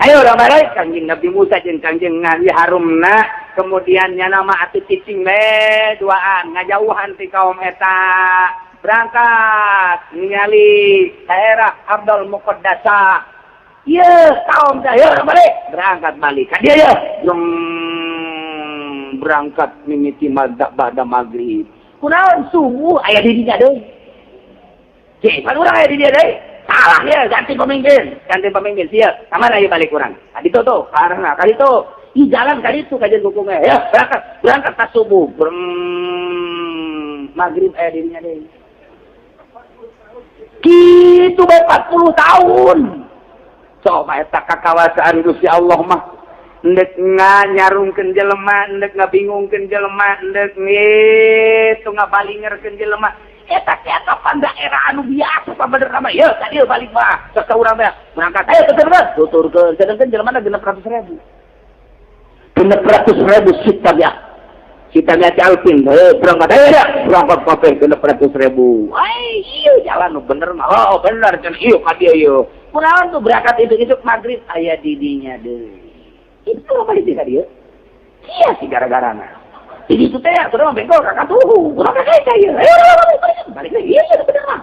ayo urang balik. Kangjeng Nabi Musa jeung Kangjeng Nabi Harunna kemudian nyana mah atuh cicing we duaan ngajauhan ti kaum eta, berangkat ningali daerah Ardul Muqaddasah. Iya, kaum dah, yuk balik. Berangkat balik. Ka dia ya. Yang berangkat mimiti ba'da maghrib. Kunaon subuh aya di dinya deui. Cek, pan urang aya di dia deui. Salah ya, ganti pemimpin. Ganti pemimpin siap. Kamana ieu balik urang? Ka ditu tuh, karena ka ditu. Ih jalan ka ditu kajian kukungnya. Ya, berangkat, berangkat pas subuh. Breng, maghrib aya di dinya deui. Gitu bae 40 tahun. Coba eta kakawasaan Gusti Allah mah ndek nganyarungkeun jelema, ndek ngabingungkeun jelema, ndek ngitu ngabalingerkeun jelema. Eta eta pan daerah anu biasa pa bener nama. Ye, tadi balik mah. Sok urang teh berangkat. Ayo tuturkeun. Tuturkeun. Sedengkeun jelema 600.000. 600.000 sita ya. Sita ya alfin. Heuh, berangkat ayo ya. Berangkat kabeh 600.000. Ai, iya jalan nu bener mah. Oh, bener cenah ieu ka dieu ieu. Kunaon tuh berangkat itu maghrib aya didinya deui. Itu apa di ka dieu? Sia sih gara-garana. Di situ teh atuh mah bengkol kakak tuh. Urang ka kayak ieu. Ayo balik balik lagi. Iya iya bener mah.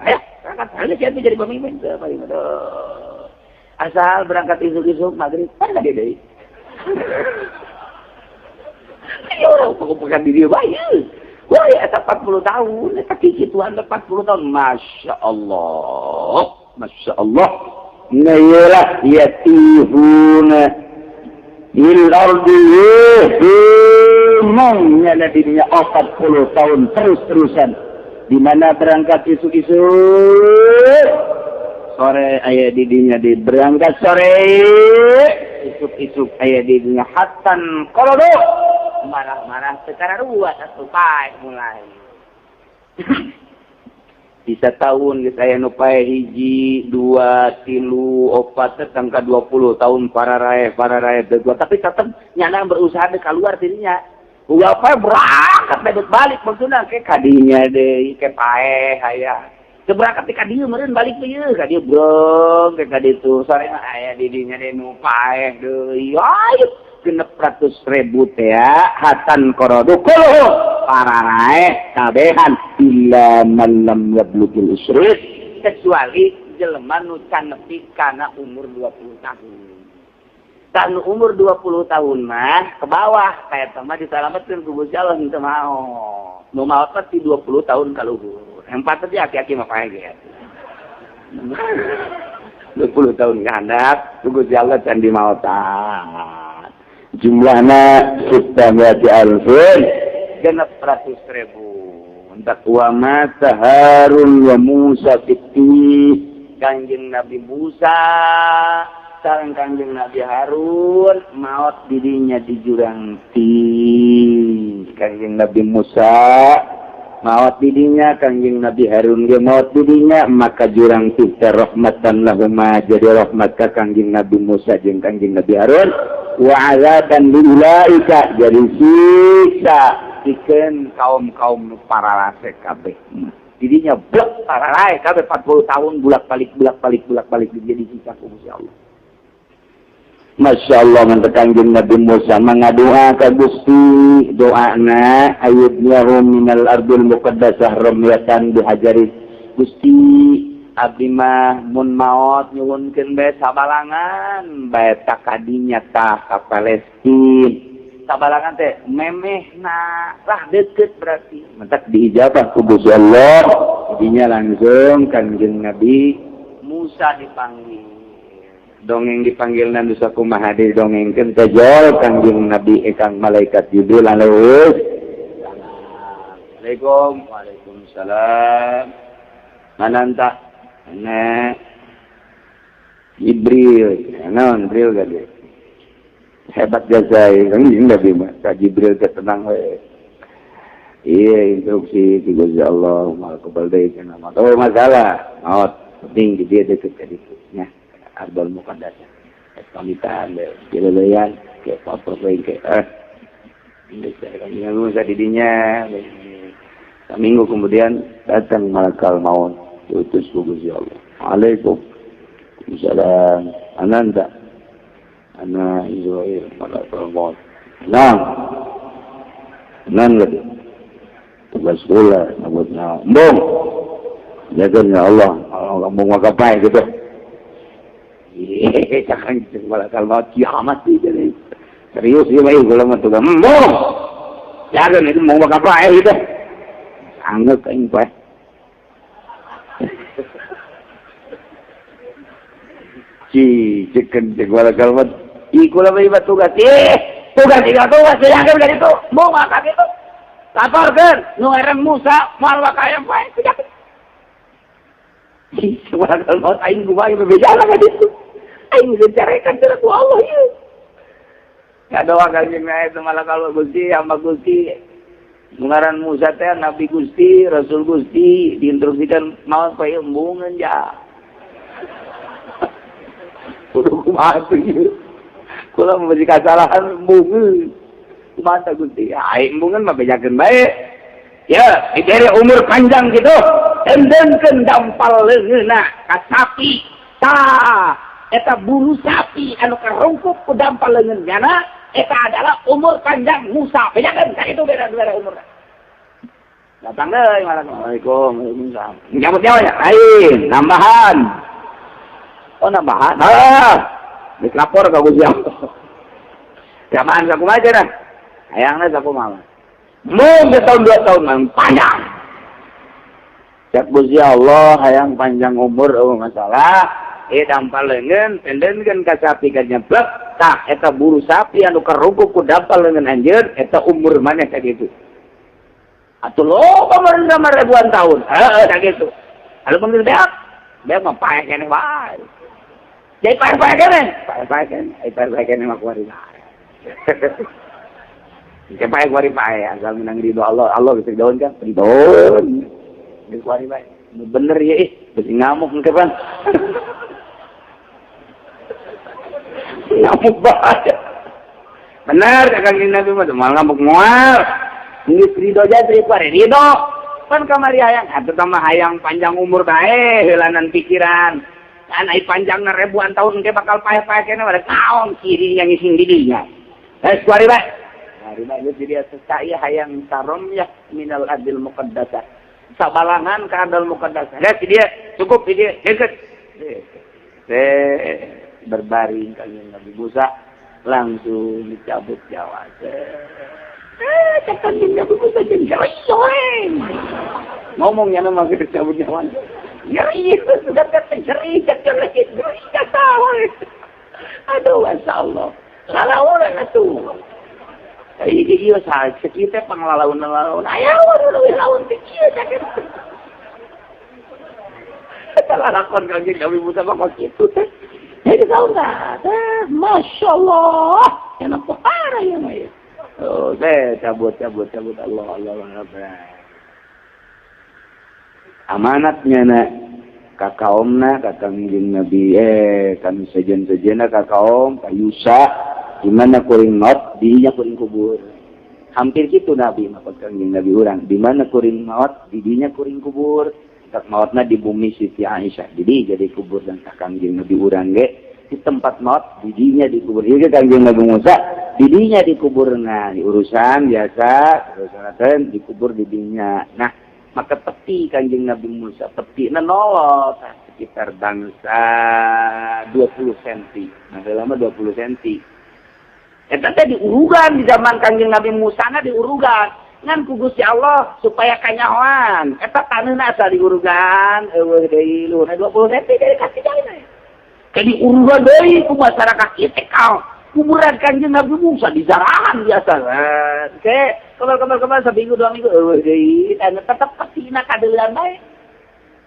Ayo berangkat. Ayo siap jadi pemimpin. Balik. Asal berangkat isuk-isuk maghrib kan ka dieu deui. Ayo orang pokok diri bae. Wah, ya, 40 tahun, eta kikituan 40 tahun. Masya Allah. Masya Allah. Nah, iyalah, yatihuna fil ardi bingung nya dirinya 40 tahun terus-terusan. Di mana berangkat isuk-isuk, sore aya didinya di berangkat sore, isuk-isuk aya didinya hatan kolodo marah-marah secara ruas atau pae mulai bisa tahun geus aya nu pae hiji dua tilu opat tangka 20 tahun para raeh dua, tapi tetep nyana berusaha deh keluar dirinya. Udah pae berangkat bebek balik maksudna ke kadinya deui ke pae aya teu berangkat ka dieu meureun balik ieu ka dieu brong ke ka ditu sore mah aya di dinya deui nu paeh deui ayo 600.000 teh hatan korodu kuluhu para raeh kabehan illa man lam yablugil isrin, kecuali jelema nu can nepi kana umur 20 tahun. Kan umur 20 tahun mah ke bawah kayak mah disalametkeun ku Gusti Allah teu mau. Nu maot mah ti 20 tahun ka luhur. Empat teh aki-aki mah pae ge. 20 tahun ka handap ku Gusti Allah can dimaotan. Jumlahna sittamiati alfin 600.000. Entak wa mata Harun wa Musa fitti. Kanjeng Nabi Musa sareng Kanjeng Nabi Harun maot didinya di jurang ti. Kanjeng Nabi Musa maot didinya, Kanjeng Nabi Harun ge maot didinya, maka jurang ti teh rahmatan lahuma, jadi rahmat ka Kanjeng Nabi Musa jeung Kanjeng Nabi Harun, wa azaban li ulaika, jadi siksa. pikeun kaum-kaum nu pararase kabeh. Didinya blek pararae kabeh 40 tahun bulak-balik bulak-balik bulak-balik jadi siksa ku Gusti Allah. Masya Allah ngan Kangjeng Nabi Musa mangadoa ka Gusti, doana ayudnyahu minal ardil muqaddasah ramyatan bihajari. Gusti abdi mah mun maot nyuhunkeun bae sabalangan bae takadinya tah ka Palestina. Sabalangan teh memehna lah deket berarti mentak diijabah ku Gusti Allah. Jadinya langsung Kangjeng Nabi Musa dipanggil. Dongeng dipanggil nanti sakumaha didongengkeun teh jol Kangjeng Nabi ekang malaikat Jibril alaihi. Assalamualaikum. Waalaikumsalam. Mananta ana Jibril. Naon Jibril gade? Hebat jasa Kangjeng Nabi mah. Ka Jibril teh tenang we. Iya instruksi ti Gusti Allah mal kebal deui cenah. Oh masalah. Maot penting di dia deket ka ditu nya. Ardul Muqaddasah. Pamitan dileleyan ke foto ke Musa didinya. Seminggu kemudian datang malakal maut diutus ku Gusti Allah. Waalaikum salam. Ananta ana Israil malakal maut. Nah. Nan lagi. Tugas kula nabut na. Embung. Jaga ya Allah. Allah embung makapai gitu. Iya, cakang malakal maut kiamat sih jadi. Serius ya bae kula mah tugas. Embung. Jaga itu mau makapai gitu. Sanggup aing poe. Ci cekeun cek malakal maut. Ih kula mah ieu tugas. Ih, tugas tiga tugas jaga dari itu. Mau maka gitu. Laporkeun nu ngaran Musa moal wakayam poe. Ih, malakal maut aing kumaha bebejana ka ditu. Aing dicarekan cenah ku Allah ieu. Ya doa kanjeng Nabi itu malakal Gusti hamba Gusti. Ngaran Musa teh Nabi Gusti, Rasul Gusti diinstruksikan maot poe embungeun ja. Kudu kumaha tuh ieu. Kula memberi kesalahan embungeun. Kumaha tah Gusti? Ai embungeun mah bejakeun bae. Ya, diberi umur panjang gitu. Endengkeun dampal leungeunna ka sapi. Tah, eta bulu sapi anu karungkup ku dampal leungeun nyana eta adalah umur panjang Musa. Bejakeun ka itu beda-beda umur. Datang deui Assalamualaikum. Waalaikumsalam. Nyambut nyawa ya? Lain, nambahan. Oh, nambahan. Ah, geus lapor ka Gusti Allah. Jamaan sakumaha cenah? Hayangna sakumaha? Mun setahun 2 tahun mah panjang. Cak Gusti Allah hayang panjang umur eueuh masalah. Dampal leungeun pendenkeun ka sapi ka nyeblek tah eta buru sapi anu karungkup ku dampal leungeun anjeun eta umur maneh sakitu. Atuh loba meureun sama ribuan tahun. Heeh sakitu. Anu mun beak, beak mah paeh keneh wae. Jadi paeh-paeh keneh, paeh-paeh keneh, ai paeh-paeh keneh mah kuari bae. Ke paeh kuari paeh asal menang ridho Allah, Allah geus ridoeun kan? Ridoeun. Geus kuari bae. Bener ya ih, besi ngamuk engke pan. Ngamuk bae. Bener Kangjeng Nabi mah moal ngamuk moal. Geus ridho jadi kuari ridho. Pan kamari hayang atuh mah hayang panjang umur bae heulanan pikiran. Kan ai panjangna ribuan tahun engke bakal paeh-paeh keneh pada kaon kiri yang ngising di dinya. Geus kuari bae. Kuari bae geus jadi saya hayang saromyah minal ardil muqaddasah. Sabalangan ka ardil muqaddasah. Geus dia cukup di dia deket. Berbaring Kangjeng Nabi Musa langsung dicabut nyawa. Cek Kangjeng Nabi Musa jeung nyeri. Ngomongnya mah geus dicabut nyawa. Nyeri, sudah kata nyeri, cek lagi nyeri kata. Aduh, masya Allah. Lalaunan atuh. Ieu ieu saha cek ieu teh panglalaun-lalaun. Aya leuwih laun teh kieu cek. Eta lalakon Kangjeng Nabi Musa mah kos kitu teh. Jadi tahu nggak? Masya Allah, enak parah ya mah ya. Oh, saya cabut, cabut, cabut Allah, Allah, Allah. Amanatnya nak kakaomna, kakangjeng Nabi, kami sejen-sejena kakaom, kayusa, gimana kuring not, dinya kuring kubur. Hampir gitu Nabi mah, Kangjeng Nabi urang. Di mana kuring maot, di dinya kuring kubur. Tak maotna di bumi Siti Aisyah. Jadi kubur dan tak Kangjeng Nabi urang ge di tempat maot, di dinya dikubur. Ieu ge Kangjeng Nabi Musa di dinya dikubur. Nah, di urusan biasa urusan dikubur di dinya. Nah, maka peti Kangjeng Nabi Musa peti nolot sekitar bangsa 20 cm. Nah, lama 20 cm. Eta teh diurugan di zaman Kangjeng Nabi Musa na, diurugan. Ngan ku Gusti Allah supaya kanyahoan. Eta taneuhna asa diurugan euweuh deui luhurna 20 cm dari kaki jalan. Kayak diurugan deui ku masyarakat kita kau. Kuburan Kangjeng Nabi Musa di jarahan biasa. Oke, kemar-kemar kemar seminggu 2 minggu euweuh deui, taneuh tetep petina kadeulean bae.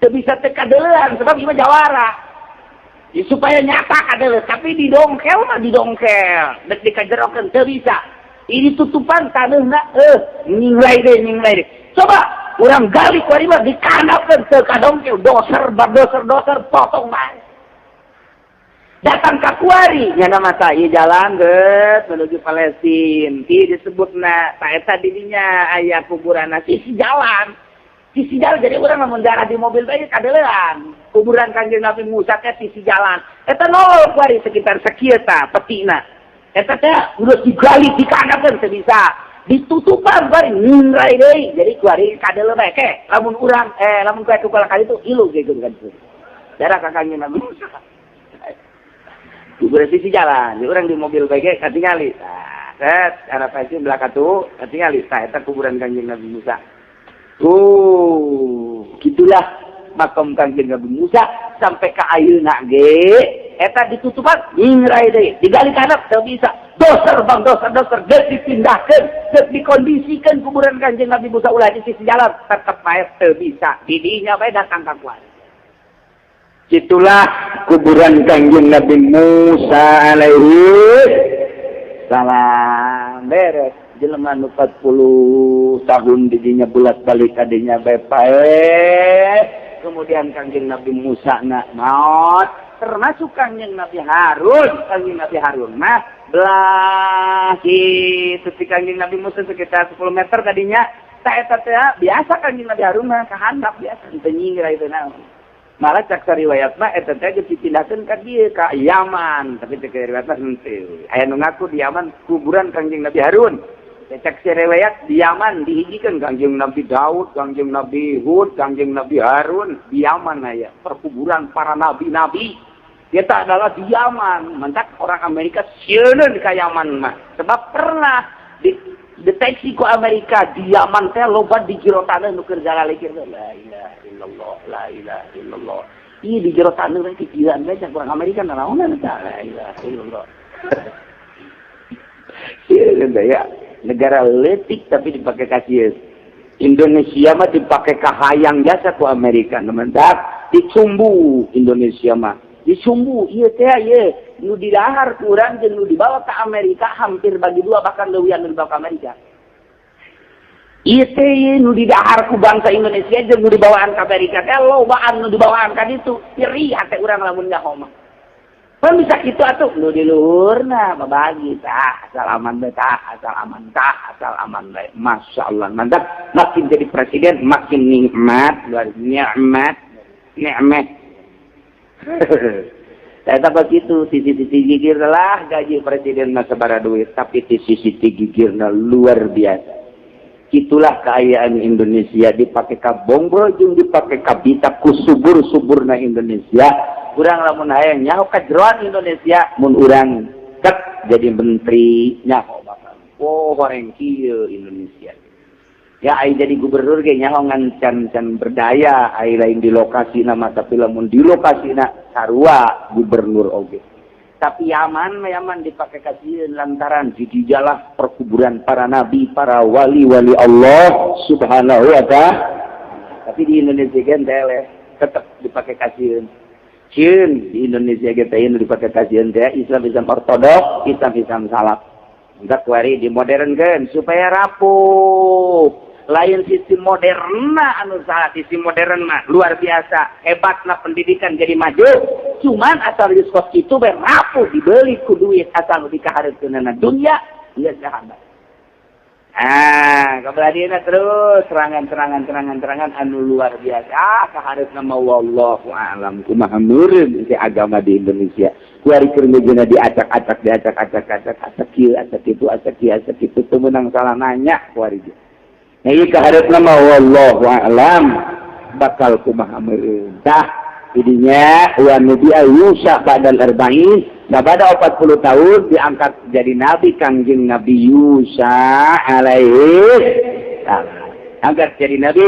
Teu bisa teu kadeulean sebab ieu mah jawara. Ya, supaya nyata kadeuleun, tapi didongkel mah didongkel, dek dikajerokeun teu bisa. Ini tutupan taneuhna nyinglai deui, nyinglai deui. Coba urang gali ku mah dikandapkeun teu kadongkel, doser doser doser potong bae. Datang ke kuari nyana mata ieu jalan geus menuju Palestina ti disebutna ta eta di dinya aya kuburan sisi jalan, sisi jalan. Jadi urang lamun darah di mobil bae kadeulean kuburan Kanjeng Nabi Musa teh sisi jalan. Eta nol kuari sekitar sakieu ta petina. Eta teh geus digali, dikandapkeun teu bisa, ditutupan kuari nyingrai deui. Jadi kuari kadeuleu bae ke lamun urang lamun kuari kepala kali itu ilu gitu kan darah ka Kanjeng Nabi Musa kuburan sisi jalan. Di urang di mobil bae ge katingali. Tah, set arah pasti belakang tuh katingali tah eta kuburan Kanjeng Nabi Musa. Oh, gitulah makam Kanjeng Nabi Musa sampai ke ayeuna ge eta ditutupan nyingrai deui, digali kana teu bisa, doser bang doser doser, geus dipindahkeun, geus dikondisikan kuburan Kanjeng Nabi Musa ulah di sisi jalan, tetep bae teu bisa. Di dinya bae datang ka kuari. Itulah kuburan Kangjeng Nabi Musa alaihi salam. Beres jelema nu 40 tahun didinya bulat balik kadinya bae paeh. Kemudian Kangjeng Nabi Musa na maot, termasuk Kangjeng Nabi Harun. Kangjeng Nabi Harun mah belah kitu ti Kangjeng Nabi Musa sekitar 10 meter tadinya. Tak eta teh biasa Kangjeng Nabi Harun mah kahandap biasa, teu nyingra itu naon. Malah cak riwayat mah eta teh geus dipindahkeun ka dieu, ka Yaman, tapi cek riwayat mah henteu. Aya nu ngaku di Yaman kuburan Kangjeng Nabi Harun. Cek riwayat di Yaman dihijikeun Kangjeng Nabi Daud, Kangjeng Nabi Hud, Kangjeng Nabi Harun di Yaman aya perkuburan para nabi-nabi. Eta adalah di Yaman. Mantak orang Amerika sieun ka Yaman mah. Sebab pernah deteksi ku Amerika di Yaman teh loba di jero taneuh nu keur galalikir la ilaha illallah, la ilaha illallah. Ieu di jero taneuh teh kikieuan bae, cak orang Amerika nanaonan eta la ilaha illallah. Sieun ya, negara leutik tapi dipakai kasieun. Indonesia mah dipakai kahayang jasa ku Amerika. Mantap, dicumbu Indonesia mah. Disumbu ieu teh, ieu nu didahar kurang jeung nu dibawa ke Amerika hampir bagi dua, bahkan leuwihan nu dibawa ke Amerika. Ieu teh nu didahar ku bangsa Indonesia jeung nu dibawaan ke Amerika teh lobaan nu dibawaan ka ditu. Nyeri hate urang lamun nyaho mah. Pan bisa kitu atuh, nu di luhurna babagi tah, asal aman bae tah, asal aman tah, asal aman bae. Masya Allah, mantap. Makin jadi presiden makin nikmat, luar nikmat, nikmat. Saya begitu, sisi-sisi gigir lah gaji presiden masa bara duit, tapi sisi-sisi gigirna luar biasa. Itulah keayaan Indonesia dipakai ka bongbro jeung dipakai ka bita ku subur-suburna Indonesia. Urang lamun hayang nyaho kajeroan Indonesia, mun urang ket jadi menteri nyaho bakal. Oh, horeng kieu Indonesia. Ya, ai jadi gubernur ge nyaho ngan can can berdaya, ai lain di lokasi nama, tapi lamun di lokasi na sarua gubernur oge. Tapi Yaman, Yaman dipakai kasieun lantaran di dijalah perkuburan para nabi, para wali-wali Allah Subhanahu wa ta'ala. Tapi di Indonesia kan tele tetap dipakai kasieun. Sieun di Indonesia kita ini dipakai kasieun teh Islam Islam ortodok, Islam Islam salaf. Enggak kuari dimodernkan supaya rapuh. Lain sistem modern anu salah, sistem modern mah luar biasa hebatlah, pendidikan jadi maju, cuman asal diskos itu be rapuh, dibeli ku duit, asal dikahareupkeunana dunia geus sahabat. Ah, kebelah terus serangan serangan serangan serangan anu luar biasa. Ah, kaharepna mah wallahu a'lam kumaha meureun si agama di Indonesia. Kuari keur ngeujeuna diacak-acak, diacak-acak, acak acak kieu, acak kitu, acak kieu, acak kitu, teu meunang salah nanya kuari ge. Nah, ieu kaharepna mah wallahu a'lam bakal kumaha meureun. Tah, jadinya wa nabi Yusuf ba'dal arba'in, sabada 40 tahun diangkat jadi nabi Kangjeng Nabi Yusa alaihi salam. Angkat jadi nabi,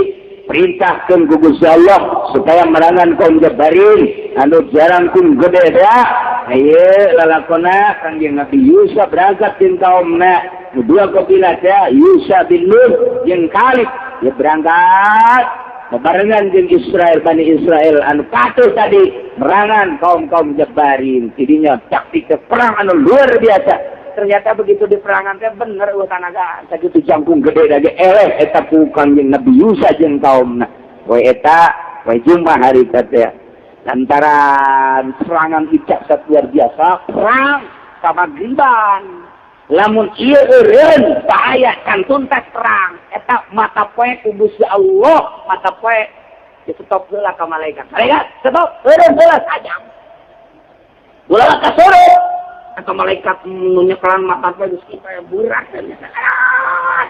perintahkan ku Gusti Allah supaya merangan kaum Jabarin anu jarangkung gede ya. Ayo lalakona Kangjeng Nabi Yusa berangkat jeung kaumna dua kabilah ya, Yusa bin Nun jeung Kalib ya, berangkat bebarengan jeung Israel, Bani Israel anu patuh tadi, merangan kaum-kaum Jabarin. Jadinya taktik perang anu luar biasa. Ternyata begitu di perangan teh bener eueuh tanaga sakitu jangkung gede dage eleh eta ku Kangjeng Nabi Yusa jeung kaumna. We eta we Jumat hari teh lantaran serangan icak luar biasa, perang sama griban lamun ieu eureun bahaya kan tuntas perang eta mata poe ku Gusti Allah, mata poe di stop heula ka malaikat. Malaikat stop, eureun heula sajam, ulah ka sore. Atau malaikat nu nyekelan mata poe geus kitu burak ah,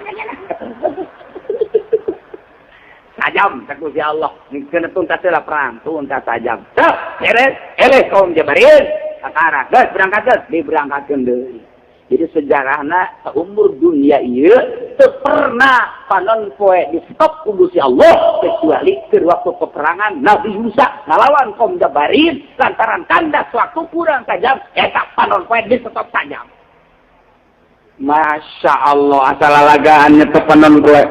sajam cek Gusti Allah, kena tuntas heula perang, tuntas sajam. Sok beres, eleh kaum Jabarin, kakara geus berangkat, geus diberangkatkeun deui. Jadi sejarahna umur dunia ieu teu pernah panon poe di stop ku Gusti Allah kecuali ke waktu peperangan Nabi Musa ngalawan kaum Jabarin, lantaran kandas waktu kurang sajam eta panon poe di stop sajam. Masya Allah, asal lalagaan teu panon poe.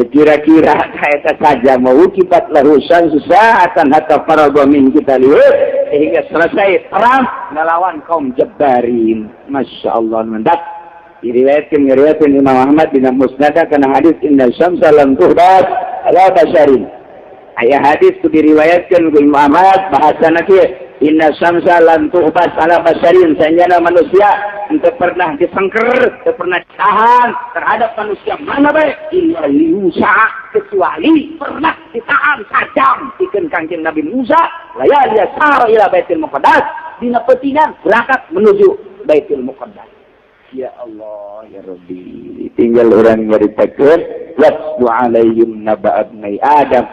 Kira-kira eta saja mau kibat lahu syamsu sa'atan hatta faragha min qitalihi, sehingga selesai perang melawan kaum Jabbarin. Masya Allah, mendak diriwayatkan, diriwayatkan Imam Ahmad dina Musnad kana hadis inna syamsa lam tuhbas ala basharin. Aya hadis itu diriwayatkan ku Imam Ahmad, bahasana kieu, inna syamsa lam tuhbas ala basharin, sanjana manusia untuk pernah disengker, tidak pernah ditahan terhadap manusia mana baik illa Musa, kecuali pernah ditahan sajam pikeun Kangjeng Nabi Musa layali sara ila Baitul Muqaddas, dina peutingan berangkat menuju Baitul Muqaddas. Ya Allah, ya Rabbi, tinggal orang nyaritakeun watlu alaihim naba abnai Adam,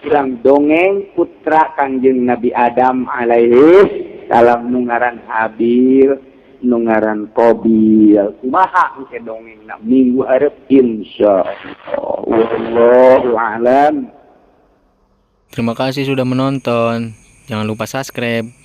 bilang dongeng putra Kangjeng Nabi Adam alaihi salam, nu ngaran Habil, nu ngaran Qabil. Kumaha engke dongeng na minggu hareup, insyaallah. Wallahu a'lam. Terima kasih sudah menonton. Jangan lupa subscribe.